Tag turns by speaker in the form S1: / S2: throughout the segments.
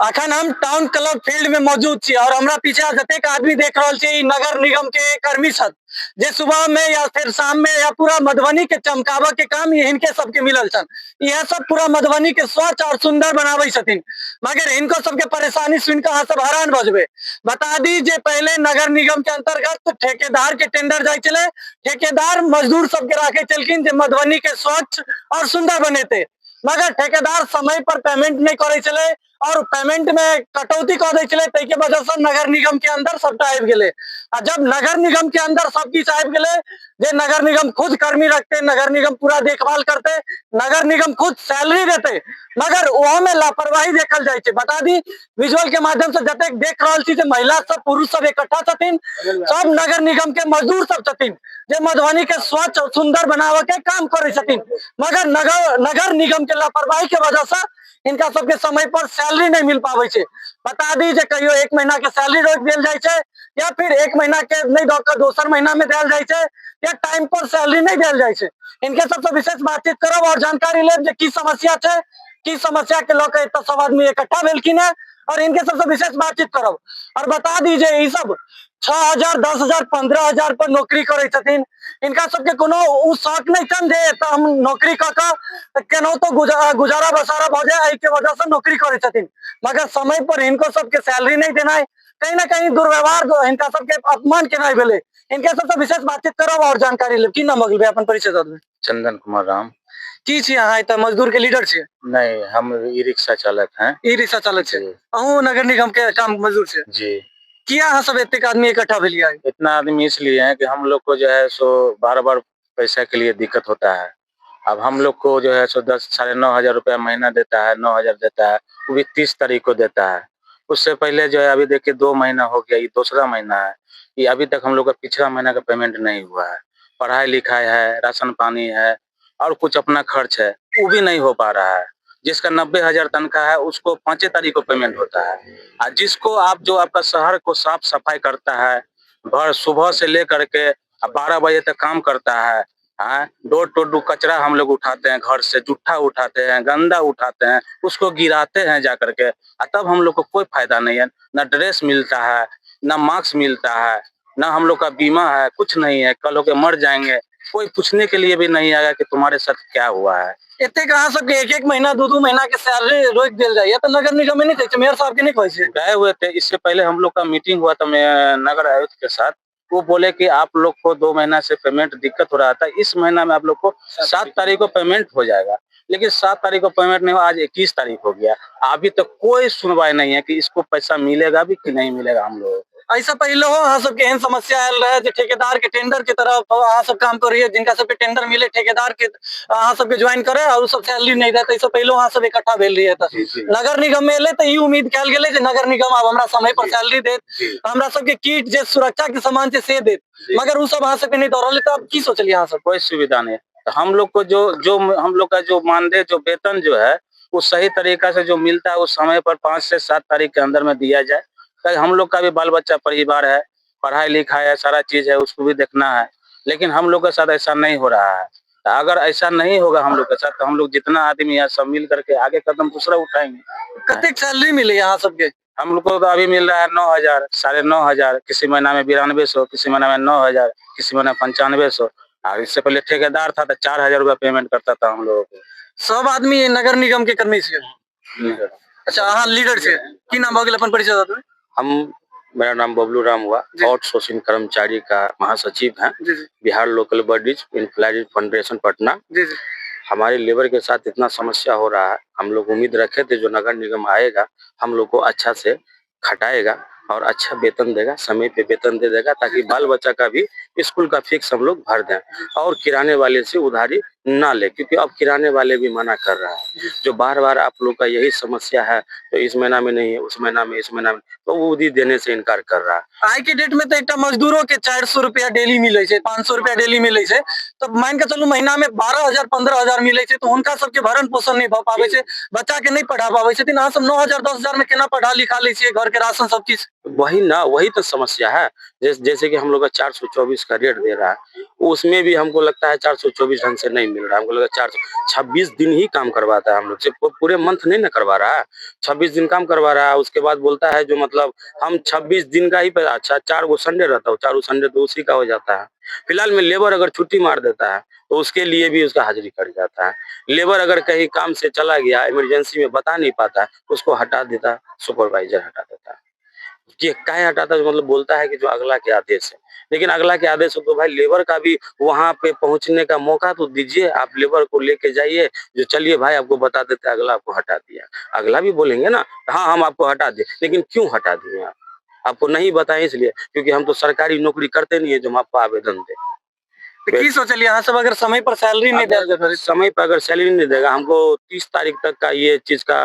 S1: अखन हम town club field में मौजूद छी और हमरा पीछा जतेक आदमी देख रहल छी ई नगर निगम के कर्मी छथि जे सुबह में या फिर शाम में या पूरा मधुबनी के चमकाबऽ के काम हिनके सबके मिलल छन। इएह सब पूरा मधुबनी के स्वच्छ और सुंदर बनाबै छथिन, मगर हिनको सबके परेशानी सुनि कऽ अहाँ सब हैरान भऽ जेबै। बता दी जे पहिले नगर निगम के अंतर्गत ठेकेदार के टेंडर जाइ छलै, ठेकेदार मजदूर सबके राखै छलखिन जे मधुबनी के स्वच्छ और सुंदर बनेतै, मगर ठेकेदार समय पर पेमेंट नहि करै छलै और पेमेंट में कटौती कऽ दै छलै। ताहिके वजह से नगर निगम के अंदर सबटा आबि गेलै आ जब नगर निगम के अंदर सब किछु आबि गेलै जे नगर निगम खुद कर्मी रखते, नगर निगम पूरा देखभाल करते, नगर निगम खुद सैलरी देते, मगर ओहो में लापरवाही देखल जाइ छै। बता दी विजुअल के माध्यम से जतेक देख रहल छी जे महिला सब पुरुष सब इकट्ठा छथिन, सब नगर निगम के मजदूर सब छथिन जे मधुबनी के स्वच्छ और सुंदर बनावे के काम करे छथिन, मगर नगर नगर निगम के लापरवाही के वजह से इनका सबके समय पर सैलरी नहीं मिल पावे छै। बता दी जे कहियो एक महीना के सैलरी रोक देल जाइ छै या फिर एक महीना के नहीं दऽ के दोसर महीना में देल जाइ छै या टाइम पर सैलरी नहीं देल जाइ छै। इनके सबसे विशेष बातचीत करब और जानकारी लेब जे की समस्या छै, की समस्या के लऽ के एतऽ सब आदमी इकट्ठा भेलखिन है और इनके सबसे विशेष बातचीत करब। और बता दी जे ई सब 6000, 10,000, 15,000 पर नौकरी करै छथिन। इनका सबके कोनो उ शौक नहीं छनि जे एतऽ हम नौकरी कऽ कऽ केनाहितो गुजारा बसारा भऽ जाय, एहिके वजह से नौकरी करै छथिन, मगर समय पर हिनको सबके सैलरी नहीं देनाइ, कहीं ना कहीं दुर्व्यवहार हिनका सबके अपमान केनाइ भेलै। इनके सबसे विशेष बातचीत करब और जानकारी लेब। की नाम भऽ गेल भैया, अपन परिचय दऽ देबै।
S2: चंदन कुमार राम।
S1: की छी अहाँ एतऽ मजदूर के लीडर छियै?
S2: नहीं, हम ई रिक्शा चालक हैं।
S1: ई रिक्शा चालक छियै?
S2: जी।
S1: अहूँ नगर निगम के काम मजदूर छियै?
S2: जी।
S1: किया अहाँ सब एतेक आदमी इकट्ठा भेलियै?
S2: इतना आदमी इसलिए है कि हम लोग को जो है सो बार बार पैसा के लिए दिक्कत होता है। अब हम लोग को जो है सो दस 9,500 रुपया महीना देता है, 9,000 देता है, वो भी 30 तारीख को देता है। उससे पहले जो है अभी देखिए 2 महीना हो गया, ये दूसरा महीना है, ये अभी तक हम लोग का पिछला महीना का पेमेंट नहीं हुआ है। पढ़ाई लिखाई है, राशन पानी है और कुछ अपना खर्च है, वो भी नहीं हो पा रहा है। जिसका 90,000 तनख्वाह है उसको 5 तारीख को पेमेंट होता है। और जिसको आप जो आपका शहर को साफ सफाई करता है, भर सुबह से लेकर के 12 बजे तक काम करता है, हाँ, डोर टू डोर कचरा हम लोग उठाते हैं, घर से जूठा उठाते हैं, गंदा उठाते हैं, उसको गिराते हैं जा करके, और तब हम लोग को कोई फायदा नहीं है। ना ड्रेस मिलता है, ना मास्क मिलता है, ना हम लोग का बीमा है, कुछ नहीं है। कल होके मर जाएंगे, कोई पूछने के लिए भी नहीं आएगा कि तुम्हारे साथ क्या हुआ है।
S1: एतेक अहाँ सबके एक एक महीना दू दू महीना के सैलरी रोक देल जाइए तो नगर निगम में नहीं कहै छै, मेयर साहब के नहीं कहै छै?
S2: गए हुए थे, इससे पहले हम लोग का मीटिंग हुआ था नगर आयुक्त के साथ, वो बोले कि आप लोग को 2 महीना से पेमेंट दिक्कत हो रहा था, इस महीना में आप लोग को 7 तारीख को पेमेंट हो जाएगा, लेकिन 7 तारीख को पेमेंट नहीं हुआ, आज 21 तारीख हो गया, अभी तक कोई सुनवाई नहीं है कि इसको पैसा मिलेगा भी कि नहीं मिलेगा हम लोगों को।
S1: ऐसा पहले हो अहाँ सबके एहन समस्या आयल रहे जे ठेकेदार के टेंडर के तरफ अहाँ सब काम करिए, जिनका सबके टेंडर मिले ठेकेदार के अहाँ सबके ज्वाइन करे और सब सैलरी नहीं देते, ऐसा पहले अहाँ सब इकट्ठा भेल रहिए। तऽ
S2: जी, जी।
S1: नगर निगम में एले तऽ ई उम्मीद कयल गेलै जे नगर निगम आब हमरा समय पर
S2: जी।
S1: सैलरी देत,
S2: जी।
S1: हमरा सबके किट जे सुरक्षा के सामान छै से देत,
S2: जी।
S1: मगर उ सब अहाँ सबके नहीं दऽ रहल है, तऽ आब की सोचलिए अहाँ सब?
S2: कोई सुविधा नहीं। तो हम लोग को जो, जो हम लोग का जो मानदेय जो वेतन जो है वो सही तरीका से जो मिलता है वो समय पर 5 से 7 तारीख के अंदर में दिया जाए। ताकि हम लोग का भी बाल बच्चा परिवार है, पढ़ाई लिखाई है, सारा चीज है, उसको भी देखना है, लेकिन हम लोग के साथ ऐसा नहीं हो रहा है। तो अगर ऐसा नहीं होगा हम लोग के साथ तो हम लोग जितना आदमी है सब मिल करके आगे कदम दूसरा उठाएंगे।
S1: कतेक सैलरी मिले यहाँ सबके?
S2: हम लोग को तो अभी मिल रहा है 9,000, 9,500, किसी महीना में 9200, किसी महीना में 9,000, किसी महीना में 9500। और इससे पहले ठेकेदार था तो 4,000 रुपया पेमेंट करता था हम लोगों को।
S1: सब आदमी नगर निगम के कर्मी से? अच्छा, अहाँ लीडर से, की नाम भऽ गेल अपन परिचय दऽ देबै।
S3: मेरा नाम बबलू राम हुआ,
S1: जी।
S3: आउटसोर्सिंग कर्मचारी का महासचिव हैं।
S1: जी, जी।
S3: Bihar local bodies employees federation Patna.
S1: जी, जी।
S3: हमारे लेबर के साथ इतना समस्या हो रहा है, हम लोग उम्मीद रखे थे जो नगर निगम आएगा हम लोग को अच्छा से खटाएगा और अच्छा वेतन देगा, समय पे वेतन दे देगा, ताकि बाल बच्चा का भी स्कूल का फीस हम लोग भर दें और किराने वाले से उधारी ना ले, क्योंकि अब किराने वाले भी मना कर रहा है। जो बार बार आप लोग का यही समस्या है, तो इस महीना में नहीं है, उस महीना में, इस महीना में, तो वो भी देने से इनकार कर रहा है।
S1: आइ के डेट में तो एकटा मजदूरों के 400 रुपया डेली मिले छै, 500 रुपया डेली मिले छै, तो मान के चलू महीना में 12,000 15,000 मिले छै, तो हुनका सबके भरण पोषण नहीं भऽ पाबै छै, बच्चा के नहीं पढ़ा पाबै छथिन। अहाँ सब 9,000 10,000 में केना पढ़ा लिखा लै छियै, घर के राशन सब किछु?
S3: वही ना, वही तो समस्या है। जैसे कि हम लोग का 424 424 का रेट दे रहा है, उसमें भी हमको लगता है 424 ढंग से नहीं मिल रहा है। हमको लगा 426 दिन ही काम करवाता है हम लोग से, पूरे मंथ नहीं ना करवा रहा है, 26 दिन काम करवा रहा है। उसके बाद बोलता है जो मतलब हम 26 दिन का ही पैसा, अच्छा 4 गो संडे रहता है, 4 संडे तो उसी का हो जाता है। फिलहाल में लेबर अगर छुट्टी मार देता है तो उसके लिए भी उसका हाजिरी कट जाता है। लेबर अगर कहीं काम से चला गया, इमरजेंसी में बता नहीं पाता है, उसको हटा देता है, सुपरवाइजर हटा देता है। कि काहे हटाता है, मतलब बोलता है कि जो अगला के आदेश है, लेकिन अगला के आदेश हो तो भाई लेबर का भी वहां पे पहुंचने का मौका तो दीजिए। आप लेबर को लेके जाइए, जो चलिए भाई आपको बता देते हैं, अगला आपको हटा दिया, अगला भी बोलेंगे ना हाँ हम आपको हटा दिए, लेकिन क्यों हटा दिए आप? आपको नहीं बताए इसलिए क्योंकि हम तो सरकारी नौकरी करते नहीं है जो हम आपको आवेदन दे।
S1: तऽ की सोचलिए अहाँ सब अगर समय पर सैलरी नहि देल जेतै?
S3: समय पर अगर सैलरी नहीं देगा हमको, 30 तारीख तक का ये चीज का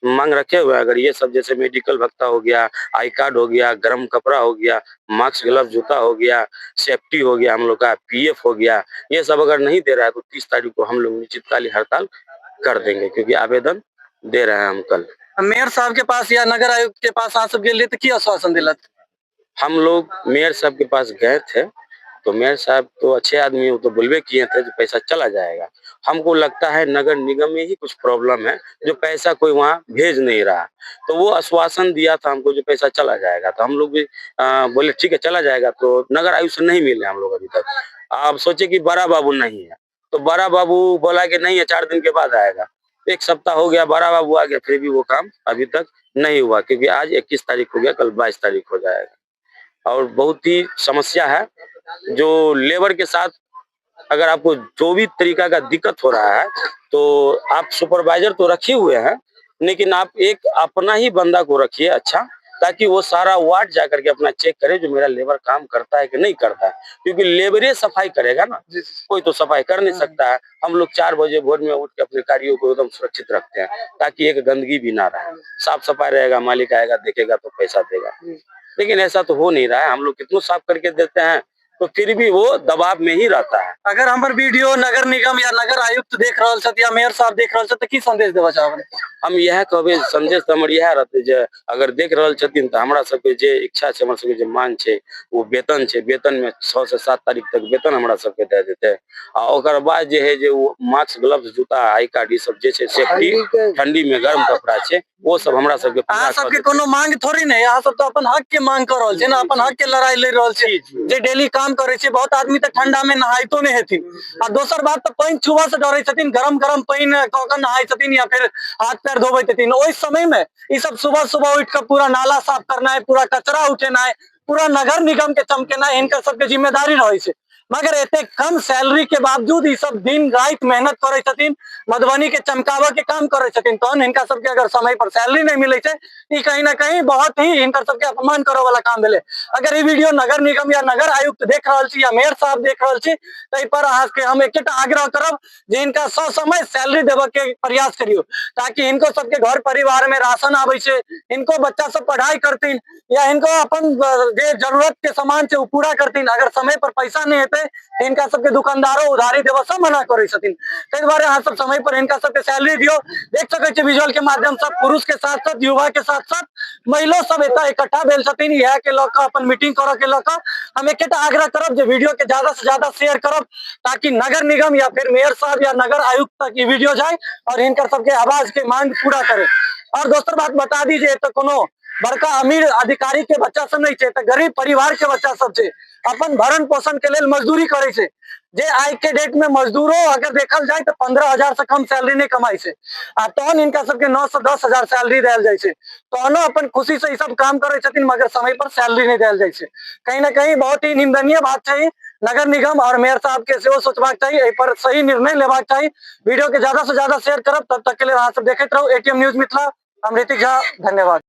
S3: मांग रखे हुए हैं। अगर ये सब जैसे मेडिकल भत्ता हो गया, I card हो गया, गर्म कपड़ा हो गया, मास्क ग्लव जूता हो गया, सेफ्टी हो गया हम लोग का, पीएफ हो गया, ये सब अगर नहीं दे रहा है तो 30 तारीख को हम लोग निश्चितकालीन हड़ताल कर देंगे, क्योंकि आवेदन दे रहे हैं हम कल।
S1: मेयर साहब के पास या नगर आयुक्त के पास अहाँ सब गेल रहियै तऽ की आश्वासन दिलत?
S3: हम लोग मेयर साहब के पास गए थे तो मेयर साहब तो अच्छे आदमी हैं, वो तो बोलबे किए थे जो पैसा चला जाएगा। हमको लगता है नगर निगम में ही कुछ प्रॉब्लम है, जो पैसा कोई वहाँ भेज नहीं रहा, तो वो आश्वासन दिया था हमको जो पैसा चला जाएगा, तो हम लोग भी बोले ठीक है चला जाएगा। तो नगर आयुक्त से नहीं मिले हम लोग अभी तक। आप सोचे कि बड़ा बाबू नहीं है, तो बड़ा बाबू बोला कि नहीं है, 4 दिन के बाद आएगा। 1 सप्ताह हो गया, बड़ा बाबू आ गया, फिर भी वो काम अभी तक नहीं हुआ, क्योंकि आज 21 तारीख हो गया, कल 22 तारीख हो जाएगा। और बहुत ही समस्या है जो लेबर के साथ। अगर आपको जो भी तरीका का दिक्कत हो रहा है तो आप सुपरवाइजर तो रखे हुए हैं, लेकिन आप एक अपना ही बंदा को रखिए अच्छा, ताकि वो सारा वार्ड जा करके अपना चेक करे जो मेरा लेबर काम करता है कि नहीं करता है, क्योंकि लेबरे सफाई करेगा ना, कोई तो सफाई कर नहीं सकता है। हम लोग 4 बजे भोर में उठ के अपने कार्यों को एकदम सुरक्षित रखते हैं ताकि एक गंदगी भी ना रहे, साफ सफाई रहेगा, मालिक आएगा देखेगा तो पैसा देगा। लेकिन ऐसा तो हो नहीं रहा है। हम लोग कितनों साफ करके देते हैं तो फिर भी वो दबाव में ही रहता है।
S1: अगर हमर वीडियो नगर निगम या नगर आयुक्त देख रहल छथि या मेयर साहब देख रहल छथि तऽ की संदेश देबऽ चाहबै?
S3: हम इएह कहबै, संदेश तऽ हमर इएह रहतै जे अगर देख रहल छथिन तऽ हमरा सबके जे इच्छा छै, हमरा सबके जे मांग छै ओ वेतन छै, वेतन में 6 से 7 तारीख तक वेतन हमरा सबके दए देतै। आ ओकर बाद जे है जे ओ मास्क ग्लव्स जूता I card ई सब जे छै सेफ्टी, ठंडी में गर्म कपड़ा छै, ओ सब हमरा सबके पूरा
S1: अहाँ
S3: कऽ
S1: सबके
S3: देतै।
S1: कोनो मांग थोड़ी नहि, अहाँ सब तऽ अपन हक के मांग कऽ रहल छियै ने, अपन हक के लड़ाई लड़ि रहल छियै।
S3: जी, जी।
S1: जे डेली काम करै छै, बहुत आदमी तऽ ठंडा में नहाइतो नहि हेथिन, आ दोसर बात तऽ पानि छुबऽ से डरै छथिन, गरम गरम पानि कऽ कऽ नहाइ छथिन या फिर हाथ पैर धोबैत हेथिन। ओहि समय में ई सब सुबह सुबह उठि कऽ पूरा नाला साफ करनाइ, पूरा कचरा उठेनाइ, पूरा नगर निगम के चमकेनाइ हिनकर सबके जिम्मेदारी रहै छै। मगर एते कम सैलरी के बावजूद ई सब दिन राति मेहनत करै छथिन, मधुबनी के चमकाबऽ के काम करै छथिन, तहन हिनका सबके अगर समय पर सैलरी नहि मिलै छै, ई कहीं ना कहीं बहुत ही हिनकर सबके अपमान करऽ वाला काम भेलै। अगर ई वीडियो नगर निगम या नगर आयुक्त देख रहल छी या मेयर साहब देख रहल छी, ताहि पर अहाँके हम एकेटा आग्रह करब जे हिनका ससमय सैलरी देबऽ के प्रयास करियौ, ताकि हिनको सबके घर परिवार में राशन आबै छै, हिनको बच्चा सब पढ़ाई करथिन या हिनको अपन जे जरूरत के सामान छै ओ पूरा करथिन। अगर समय पर पैसा नहि हेतै तऽ हिनका सबके दुकानदारो उधारी देबऽ से मना करै छथिन। ताहि दुआरे अहाँ सब समय पर हिनका सबके सैलरी दियौ। देख सकै छियै विजुअल के माध्यम से पुरुष के साथ साथ युवा के साथ साथ महिलो सब एतऽ इकट्ठा भेल छथिन। इएह के लऽ कऽ अपन मीटिंग करऽ के लऽ कऽ हम एकेटा आग्रह करब जे वीडियो के ज्यादा से ज्यादा शेयर करब, ताकि नगर निगम या फिर मेयर साहब या नगर आयुक्त तक ई वीडियो जाए और हिनकर सबके आवाज के मांग पूरा करे। और दोसर बात बता दी जे एतऽ कोनो बड़का अमीर अधिकारी के बच्चा सब नहीं छै, तऽ गरीब परिवार के बच्चा सब छै, अपन भरण पोषण के लेल मजदूरी करै छै। जे आइ के डेट में मजदूरो अगर देखल जाय तऽ 15,000 से कम सैलरी नहि कमाइ छै, आ तहन हिनका सबके 9 से 10 हजार सैलरी देल जाइ छै, तहनो अपन खुशी से ई सब काम करै छथिन, मगर समय पर सैलरी नहि देल जाइ छै। कहीं ना कहीं बहुत ही निंदनीय बात छै। नगर निगम और मेयर साहब के सेहो सोचबाक चाही, एहि पर सही निर्णय लेबाक चाही। वीडियो के ज्यादा से ज्यादा शेयर करब। तब तक के लिए अहाँ सब देखैत रहू एटीएम न्यूज मिथिला। हम ऋतिक झा, धन्यवाद।